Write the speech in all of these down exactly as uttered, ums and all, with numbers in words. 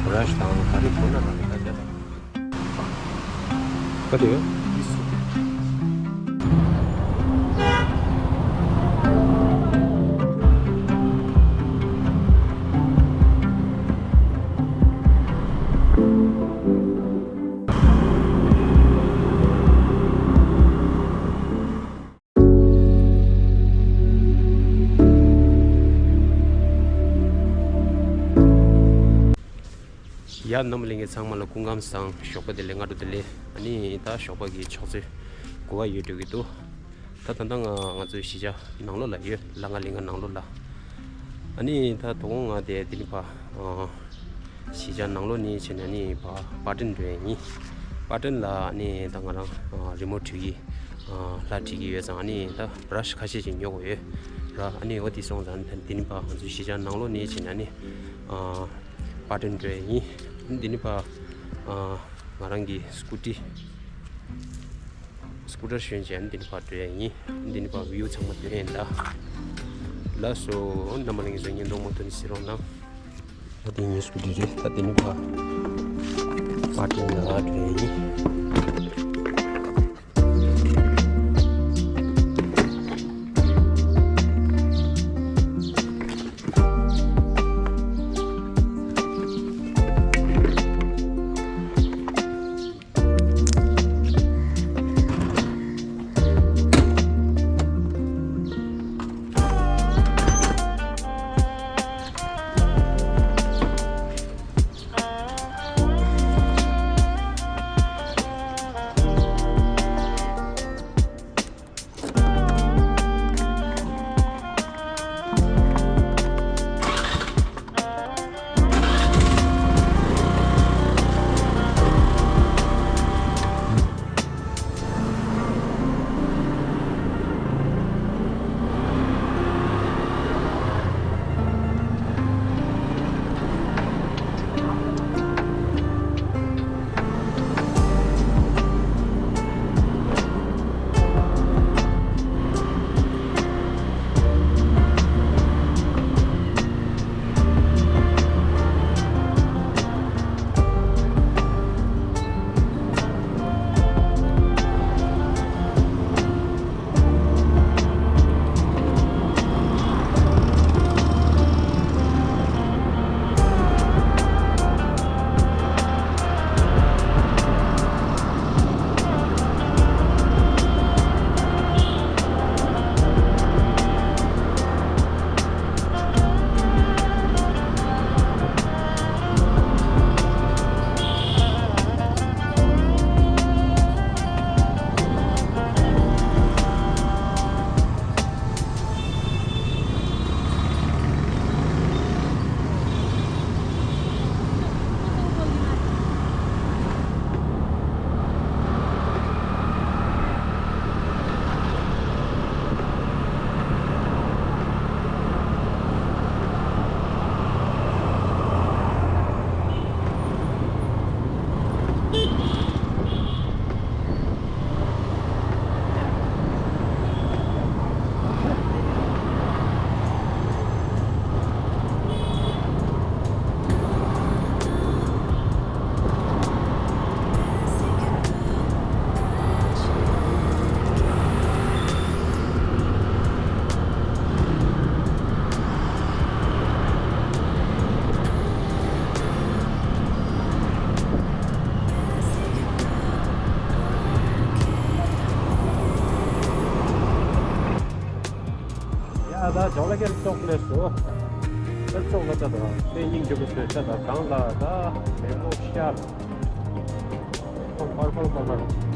ར་ཤི་དང་ག་རེ་ཁོ་ན་དང་ད་ད་ད། ག་དེ། ཡ། རྣམ་པ་ལྷན་རྒྱས་ཚང་མ་ལ་སྐུ་ཁམས་བཟང་། ཞོགས་པ་བདེ་ལེགས། སྔ་དྲོ་བདེ་ལེགས། ཨ་ནི་ད་ཞོགས་པ་གི་ཆུ་ཚོད་དགུ་པ་ཡོལ་འགྲོ་གི་འདུག་ད་ད་ལྟ་ང་ང་ཚོའི་གཞིས་ཆགས་ནང་ལོགས་ལ་ཡོད། ལ་ང་གླིང་ག་ནང་ལོགས་ལ། ཨ་ནི་ད་དོ་དགོང་ང་དེ་དེ་ནི་ཕ་གཞིས་ཆགས་ནང་ལོགས་ནས་བྱས་ན་ནི་ཕ་པར་ཊན་འགྲོ་ཡ་ཡིན། པར་ཊན་ལ་ནི་ད་ང་རང་རི་མོ་འབྲི་གི་ལྷ་འབྲི་གི་ཡོད་ཙང་། ཨ་ནི་ད་བྷ་ར་ཤི་ཁ་ཤས་ཤིག་ཉོ་དགོས་ཡོད་ར། ཨ་ནི་འོ་དེ་སོང་ཙང་དེ་ནི་ཕ་ང་ཚོའི་གཞིས་ཆགས་ནང་ལོགས་ནས་བྱས་ན་ནི་པར་ཊན་འགྲོ་ཡ་ཡིན། དེ་ནི་ཕ་ང་རང་གི་སྐུ་ཊི་སྐུ་ཊར་ཞོན་བྱས་འདི་ནི་ཕར་འགྲོ་ཡ་ཡིན། འདི་ནི་ཕར་བིའུ་ཚང་མ་སྟོན་ཡིན་ད། ལགས་སོ། རྣམ་པ་ལྷན་རྒྱས་ཚོ་བརྙན་ཐུང་མུ་མཐུད་གཟིགས་རོགས་གནང་། ད་དེ་ངའི་སྐུ་ཊི་རེད། ད་དེ་ནི་ཕར་པར་ཊན་ལ་འགྲོ་ཡ་ཡིན། ཡ་ད་ཇོ་ལ་ཀེར་ཙོག་ལེ་སོ། ཀེར་ཙོག་ལ་ཅ་ད་དེ་སྙིང་རྗེ་པོ་བཟོས་ཅ་ད་གང་ལ་ད་མེ་མོ་ཤར། ཁོ་ཕར་ཕར་ཕར་ཕར།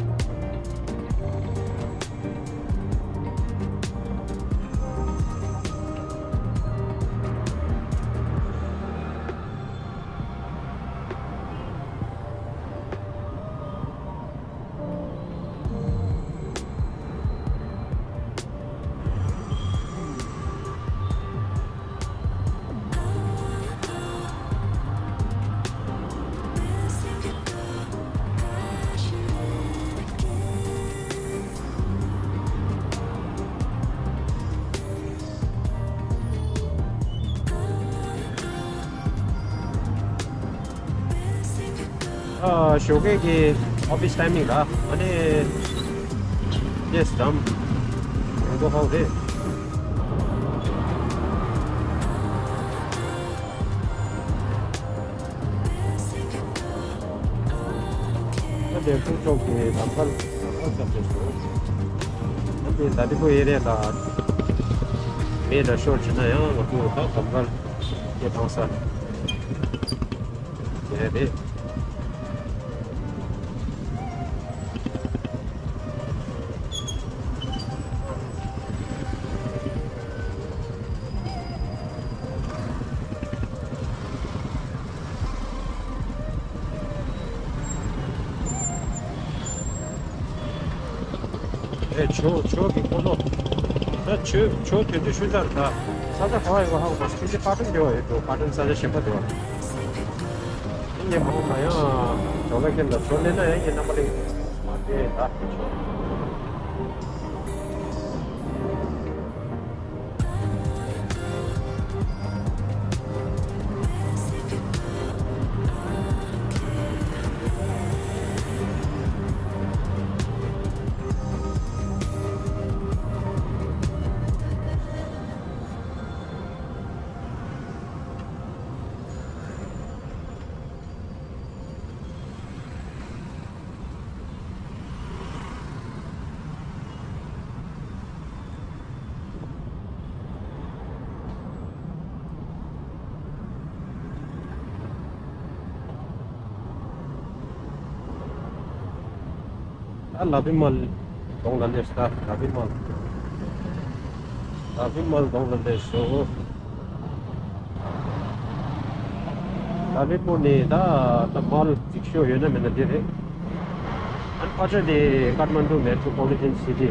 ཨ། ཞོགས་ཀས་ཀྱི་ཨོ་ཕིས་ཊའི་མིང་ལ་ཨ་ནི་ཡེས་འགྲམ་རང་མགོ་ཧོག་རེད། ཨ་དེ་ཕུག་ཅོག་གི་ལམ་ཁར་ཨ་ཙམ་རེད་སོང་། ཨ་དེ་ད་དེ་ཁོ་ཨེ་རེད་ལ་མེད་ལ་ཤོར་བྱས་ན་ཡང་ང་ཚོ་ད་ལམ་ཁར་སྐད་བཏང་ས་དེ་རེད། ཨེ་ཇོ་ཇོ་གི་ཀོ་ལོ། ད་ཇོ་ཇོ་དེ་དུས་ཤུལ་ལྟར་ད་ས་ཆ་ག་བ་ཡོད་ཧ་གོ་མ་སོང་། ཕལ་ཆེར་པ་ཊན་དེ་བ་ཡོད་འགྲོ། པ་ཊན་ས་ཆ་གཞན་པ་དེ་བ། ཨེ་ཉེ་མོ་མ་ཡང་ཇོ་ལ་ཁྱེད་ལ་ཇོ་ལེན་ན་ཡང་ངའི་རྣམ་པ་ལེན་མ་དེ་ད་དེ་ཇོ། ད་ལ་བི་མལ་གདོང་ལ་སླེབས་ད། ལ་བི་མལ། ལ་བི་མལ་གདོང་ལ་སླེབས་སོང་། ལ་བི་པོ་ནས་ད་ད་མལ་གཅིག་ཤོས་ཡོད་ན་མེད་ན་དེ་རེད། ཨན་པ་ཅོ་དེ་ཀཱཐ་མན་ཌུ་མེ་ཊོ་པོ་ལི་ཊན་སི་ཊི་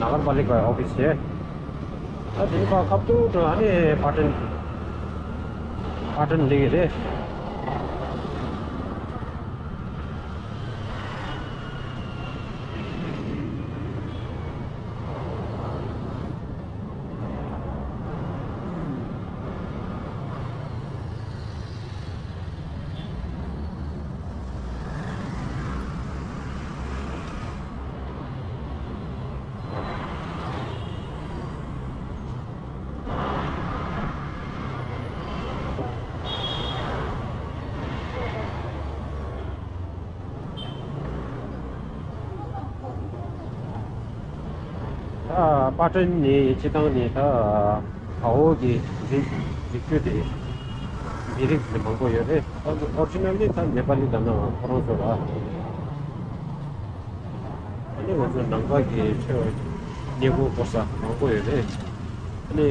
ནགར་པ་ལི་ཀ་ཨོ་ཕི་སི་བྱས། ད་དེ་ནི་ཁ་ཁབ་ཏུ་ཏུ་ཨ་ནི་པ་ཊན་པ་ཊན་ལེགས་རེད། ད་པ་ཊན་ནི་སྤྱི་བཏང་ནི་ད་དགའ་བོ་གི་རིགས་རིགས་རྒྱུད་དེ་མི་རིགས་དེ་མང་པོ་ཡོད་རེད། ད་ཨོ་རི་ཇི་ནལ་ནི་ད་ནེ་པ་ལི་དང་ན་ཁོ་རང་ཚོ་ར། ཨ་ནི་ང་ཚོ་ནང་པ་གི་ཆོས་སྙད་ཁུང་སྐོར་ས་མང་པོ་ཡོད་རེད། ཨ་ནི།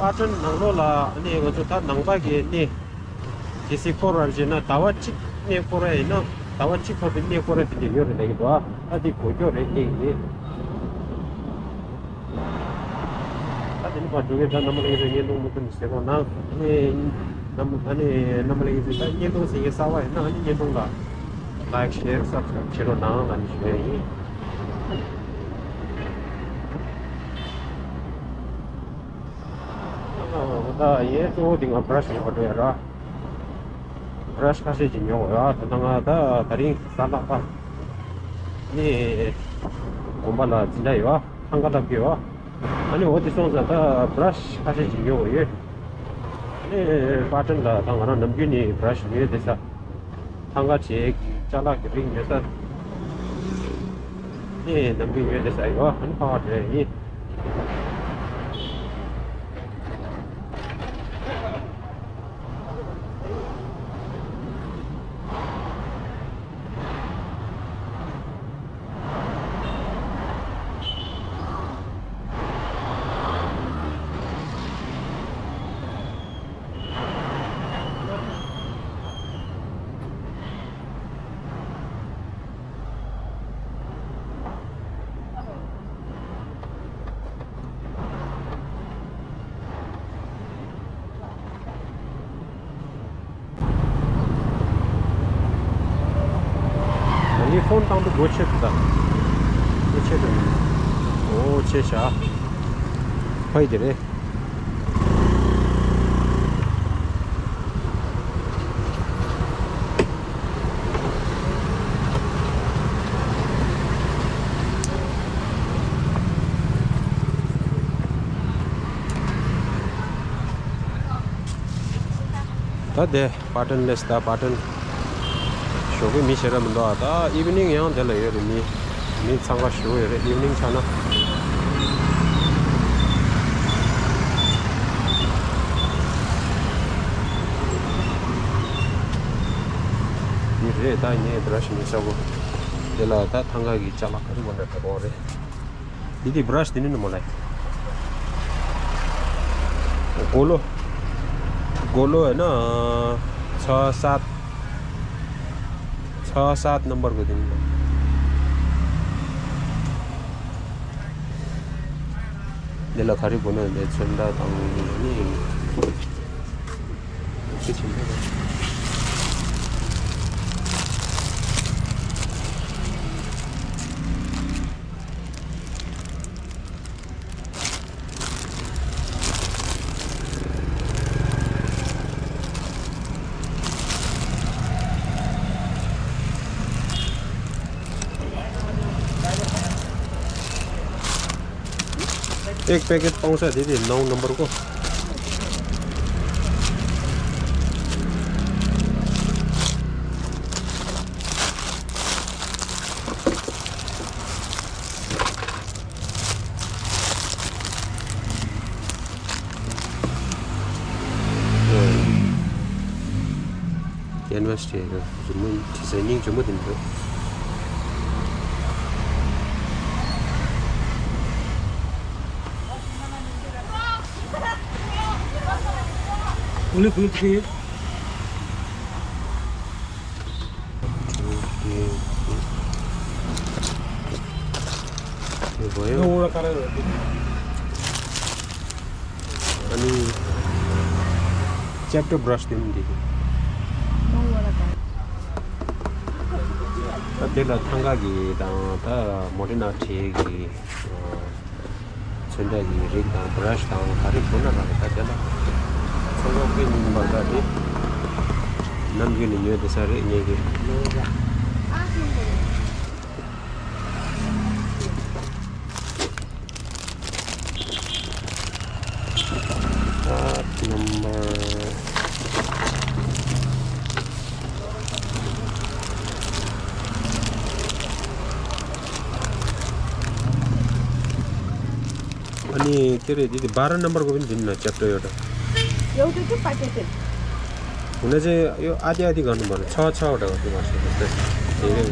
པ་ཊན་ནང་ལོགས་ལ་ཨ་ནི་ང་ཚོ་ད་ནང་པ་གི་གནས་གལ་སྲིད་སྐོར་བ་བྱས་ན་ཟླ་བ་གཅིག་གནས་སྐོར་ཡ་ཡིན་ན་ཟླ་བ་གཅིག་ཐོབ་པའི་གནས་སྐོར་ཡ་དེ་འདྲ་ཡོད་རེད་ལབ་ཀྱི་འདུག་ཨ་དེ་གོ་སྐྱོ་རེད་གནས་ཀྱི་ནས། ད་དེ་ནི་མ་འགྲོ་གི་ད་རྣམ་པ་ལྷན་རྒྱས་ཚོས་བརྙན་ཐུང་མུ་མཐུད་ནས་གཟིགས་རོགས་གནང་། ཨ་ནི་རྣམ་ཨ་ནི་རྣམ་པ་ལྷན་རྒྱས་ཚོས་ད་བརྙན་ཐུང་གཟིགས་མཁན་གསར་པ་ཡིན་ན་ཨ་ནི་བརྙན་ཐུང་ལ་ལའིཀ་ཤེར་སབ་སི་ཀ་རའིབ་བྱེད་རོགས་གནང་ལབ་ནས་ཞུ་ཡ་ཡིན། ད་ཡའི་གཙོ་བོ་དེ་ང་བྷ་ར་ཤི་ཉོ་བར་འགྲོ་ཡ་ར། བྷ་ར་ཤི་ཁ་ཤས་ཅིག་ཉོ་དགོས་ཡ། ད་ལྟ་ང་ད་དེ་རིང་གཟའ་ལྷག་པ་ནི་དགོན་པ་ལ་འཛིན་གྲྭ་ཡོད་ཨ། ཐང་ག་བསླབ་ཀྱི་ཡོད་ཨ། ཨ་ནི་འོ་དེ་སོང་ཙང་ད་བྷ་ར་ཤི་ཁ་ཤས་ཅིག་ཉོ་དགོས་ཡོད། ཨ་ནི་པ་ཊན་ལ་ད་ང་རང་ནམ་རྒྱུན་ནས་བྷ་ར་ཤི་ཉོས་བསྡད་ས། ཐང་ག་བྱས་ཀྱི་ཅ་ལག་གི་རིགས་ཉོ་ས་ནས་ནམ་རྒྱུན་ཉོས་བསྡད་ས་ཡོད། ཨ་ནི་ཕ་བ་འདྲ་ཡིན། ངའི་ཕོན་བཏང་དུས་སྒོ་ཕྱེ་ཐུབ་ད། ཆེ་དང་། ཨོ་ཆེ་ཤ། ཕ་ཡི་དེ་རེད། ད་དེ། པ་ཊན་ལེས་ད་པ་ཊན། ཞོགས་ཀས་མི་ཞེ་དྲག་མི་འདུག་ཨ། ད་ཨི་ཝི་ནིང་ཡང་དེ་ལ་ཡོད་རེད། མི་མི་འཚང་ཁ་ཞེ་པོ་ཡོད་རེད། ཨི་ཝི་ནིང་ཆགས་ན། མི་རེད། ད་ངས་བྷ་ར་ཤི་མི་ཟ་གོ། དེ་ལ་ད་ཐང་ག་གི་ཅ་ལག་ག་རེ་དགོས་ན་ད་དགོས་རེད། འདི་དེ་བྷ་ར་ཤི་དེ་ནི་ནི་མོ་ལ། གོ་ལོ། གོ་ལོ་ཡིན་ན། ཚ་སད། ཚ་སད་ནམ་བར་གོ་དེ་ནི། འདི་ལ་ག་རེ་དགོས་ན་འདི་ཚོན་མདའ་དང་ནི། एक पैकेट पाउँछ दिदी, नौ नम्बरको। क्यानभास ठेहेको जुम्मै डिजाइनिङ जुम्मै दिनुभयो। उसले फुल थिए। यो भयो। अनि च्याप्टर ब्रस दिउँ दिदी। नौवटा भयो। ད་དེ་ལ་ཐང་ག་གི་དང་ད་མོ་ཊི་ན་ཁྲིའི་གི་ཚོན་མདོག་གི་རིགས་དང་བྷ་ར་ཤི་དང་ག་རེ་དགོས་ན་རག་གི། ད་དེ་ལ་ཚོང་ཁང་དཔེ་ཉུང་བར་ད་དེ་ནམ་རྒྱུན་ནས་ཉོས་བསྡད་ས་རེད་ངས་ཀྱི། ཨ་ནམ་བར། ཨ་ནི་ཁྱེད་རེད་འདི་དེ་བྷ་ར་ནམ་བར་གོ་བིན་འདི་ན་ཅེབ་ཊར་ཡོད་ད། ཡོད་དུ་དུ་པ་ཀེ་ཊི། འོ་ན་ཅེ་ཡོ་ཨ་ཏི་ཨ་ཏི་ག་ནུ་མ་ལ་ཆ་ཆ་བ་ད་ག་ཏི་མ་ཤེས་ཏེ་རེད།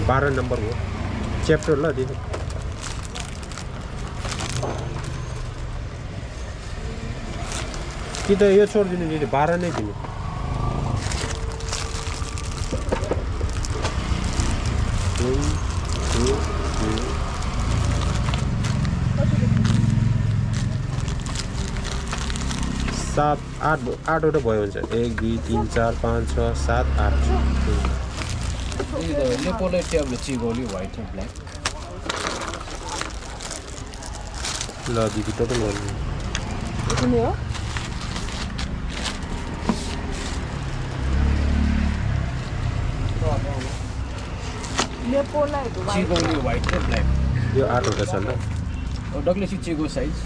བྷ་ར་ནམ་བར་གོ་ཅེབ་ཊར་ལ་དེ། འདི་ད་ཡོད་ཚོར་འདི་ནི་འདི་ནི་བྷ་ར་ནས་འདི་ནི། सात आठ आठवटा भयो हुन्छ। एक दुई तिन चार पाँच छ सात आठ। त्यही त लेपोलाई ट्याबले चिगोली व्हाइट र ब्ल्याक। ल दिदी तपाईँ गर्नु। कुनै हो? लेपोलाई व्हाइट। चिगोली व्हाइट र ब्ल्याक। यो आठवटा छ ल। डग्लेसी चिगो साइज।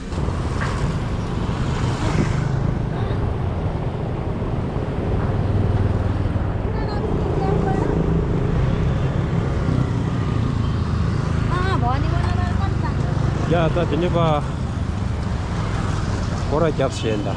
ཡ་ད་དེ་ནི་པ་སྐོར་ར་རྒྱབ་བྱས་ད།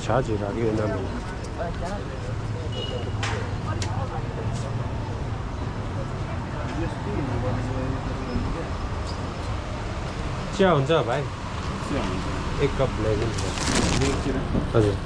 ཇ་ཅིག་རག་གི་ཡོད་ན་མིན། क्या हुन्छ भाइ? एक कप ल्याइदिनु। हजुर।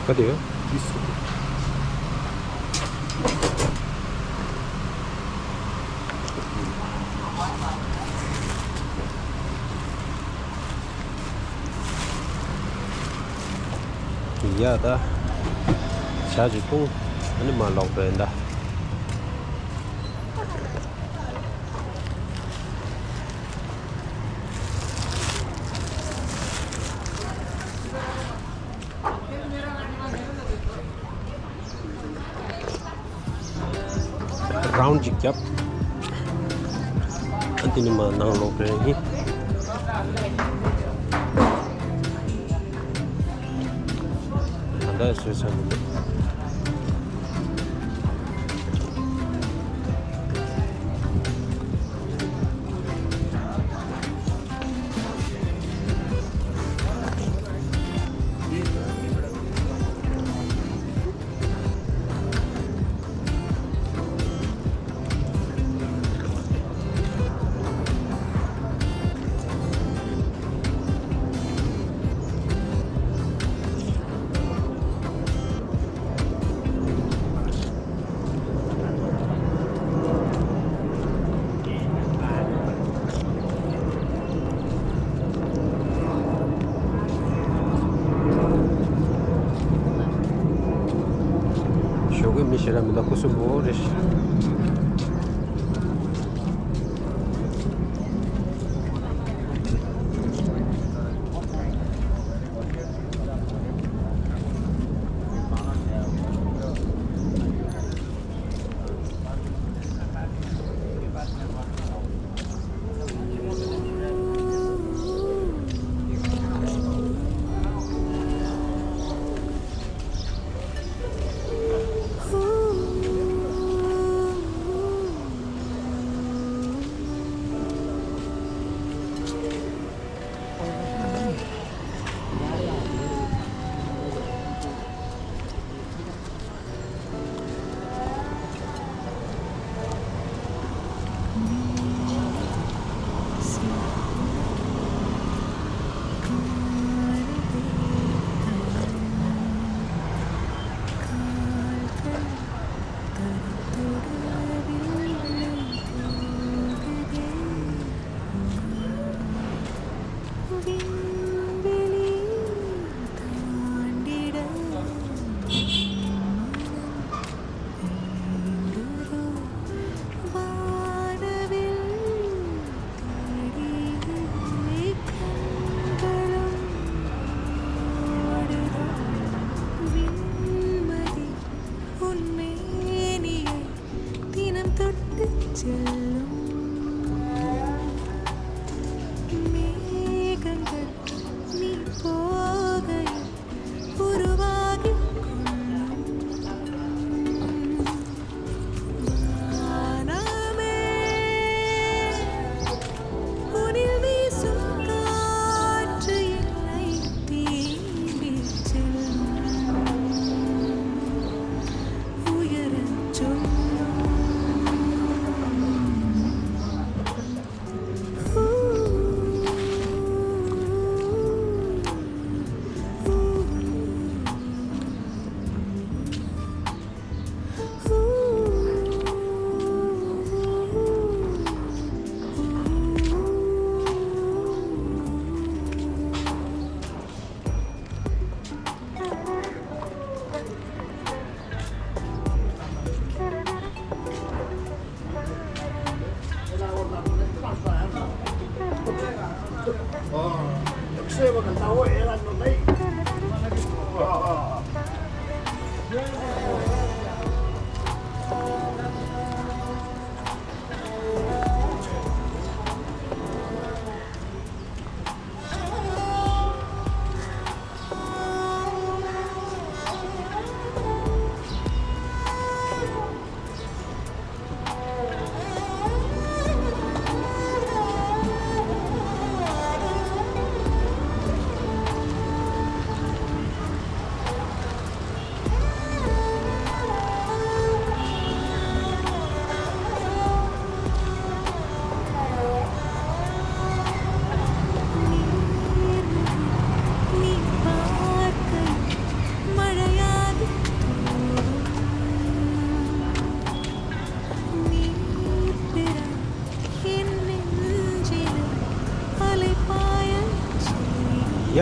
कति हो? तिस रुपियाँ। ཡ་ད། ཇ་ཅིག་འཐུང་། ཨ་ནི་མར་ལོག་འགྲོ་ཡིན་ད། རའུན་ཅིག་བརྒྱབ། ཨ་དེ་ནི་མར་ནང་ལོག་རེད་ཡིན། ད་ལྟ་བཟོས་ཚར་མི་འདུག་ཞོགས་ཀས་མི་ཞེ་དྲག་མི་འདུག་སྐུ་གཟུགས་མོ་རེད། விண்வெளி தாண்டிட ஏங்குதோ வானவில் தேடியே கண்களும் ஓடுதோ. வெண்மதி உன் மேனியை தினம் தொட்டுச் செல்லும் மேகங்கள் நீ போகையில் உருவாகிக் கொள்ளும் வானமே. உனில் வீசும் காற்று என்னை தீண்டிச் செல்லும். உயரச் சொல்லும்.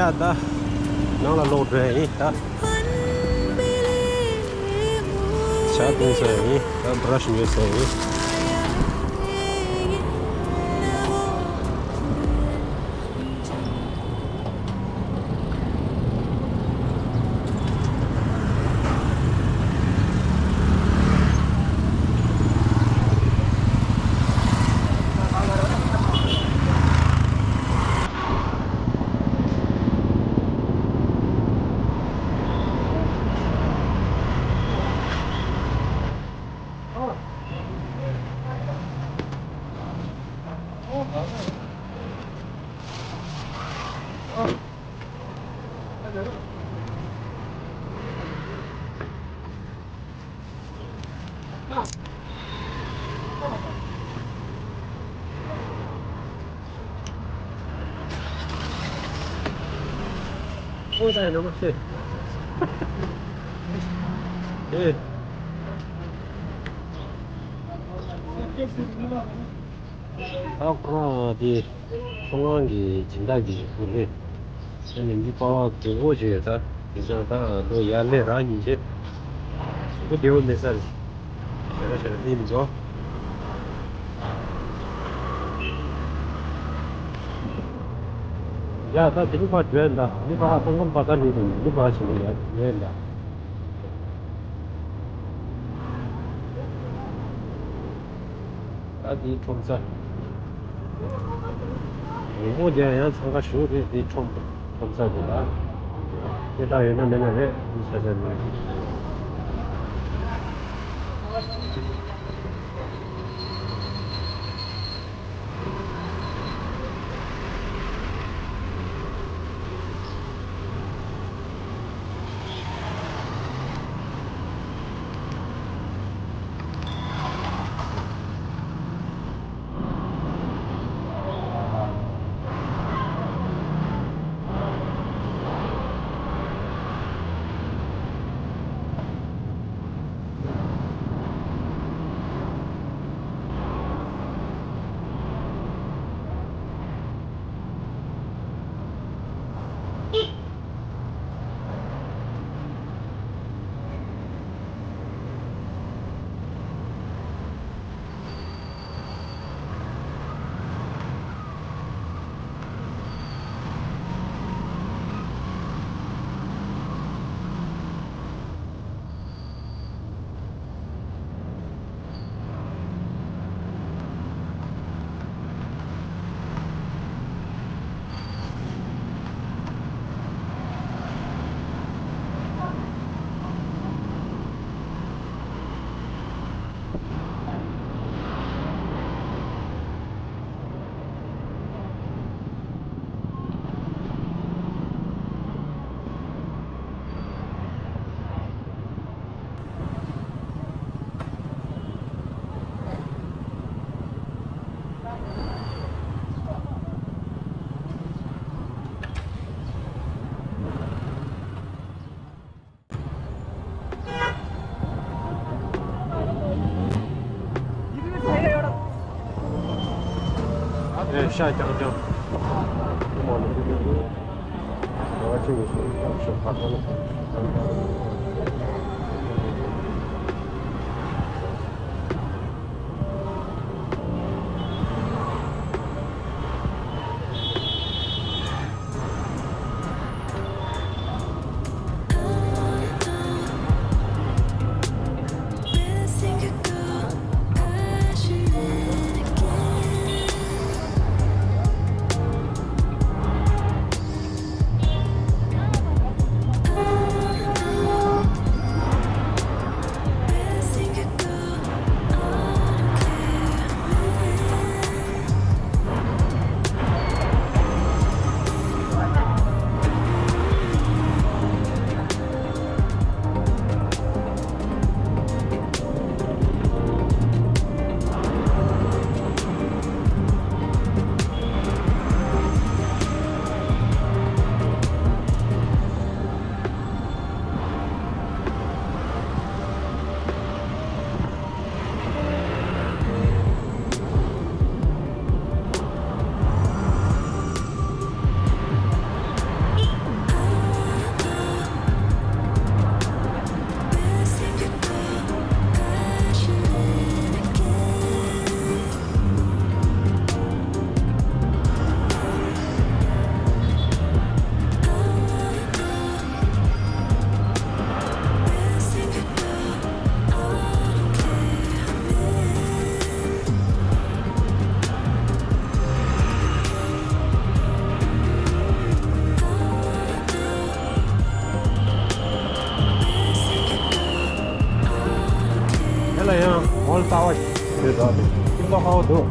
ད་ནང་ལ་ལོག་འགྲོ་ཡ་ཡིན་ད། ཇ་འཐུང་ས་ཡིན་ད། བྷ་ར་ཤི་ཉོ་ས་ཡིན། ཨོ་ད་ཡིན་ནམ་ཤེས། ཨེ། ད་ཁོ་རང་དེ་ཚོང་ཁང་གི་སྦྱིན་བདག་གི་བུ་རེད། ཨ་ནི་འདི་པ་ཕ་གི་ཨོ་ཅེ་ད་དེ་ཚོ་ད་ལོ་ཡར་ལས་རང་ཉིན་བྱེད། ཨོ་དེ་འོ་མེད་ས་རེད། ཞེ་དྲག་ཞེ་དྲག་གནས་མི་འགྲོ། ཡ་ད་དེ་ནི་ཕར་འགྲོ་ཡ་ད་ནི་ཕར་ཚོང་ཁང་པ་ད་ནི་དེ་ནི་ཕར་ཕྱིན་ནས་ཡ་འགྲོ་ཡ་ད། ད་དེའི་ཁྲོམ་ས། ཉིན་མོ་དེ་ཡང་འཚང་ཁ་ཤོར་རེད་དེའི་ཁྲོམ་ཁྲོམ་ས་དེ་ལ། དེ་དག་ཡོད་ན་མེད་ན་རེད་ཆ་ཆ་མེད། ཨེ་ཤ་རྐྱང་རྐྱང་། ཡང་ངོ་ལ་ལྟ་བ་ཞིག་ཡོད་འདུག་ཁྱིམ་ཚང་ཁ་བ་འདུག་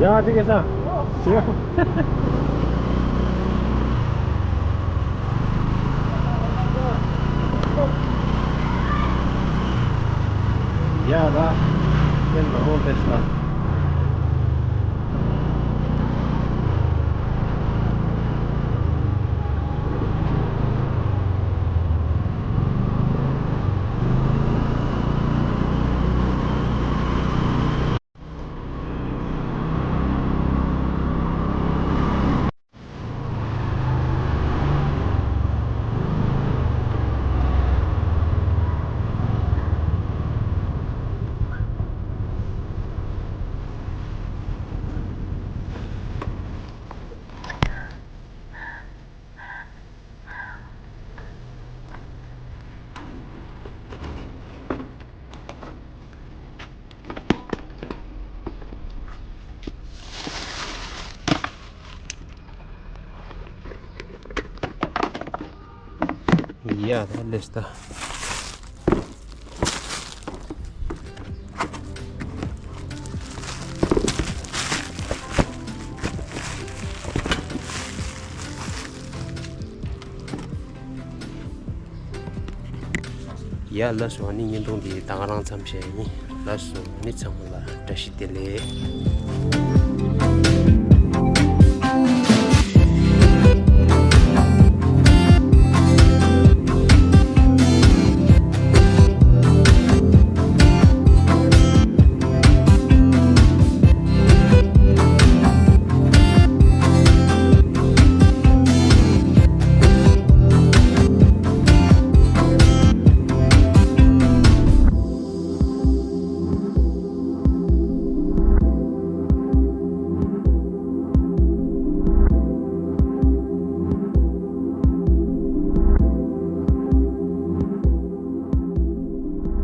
ཡ་ཅིག་གེ་ས། ཡ། ཡ་ད། ཀན་ལ་ཧོ་ཏེ་ས། ཡ་ད་ལེས་ད། ཡ་ལགས་སོ། ཨ་ནི་བརྙན་ཐུང་འདི་ད་ག་རང་མཚམས་བཞག་ཡིན། ལགས་སོ། ཨ་ནི་ཚང་མ་ལ་བཀྲ་ཤིས་བདེ་ལེགས།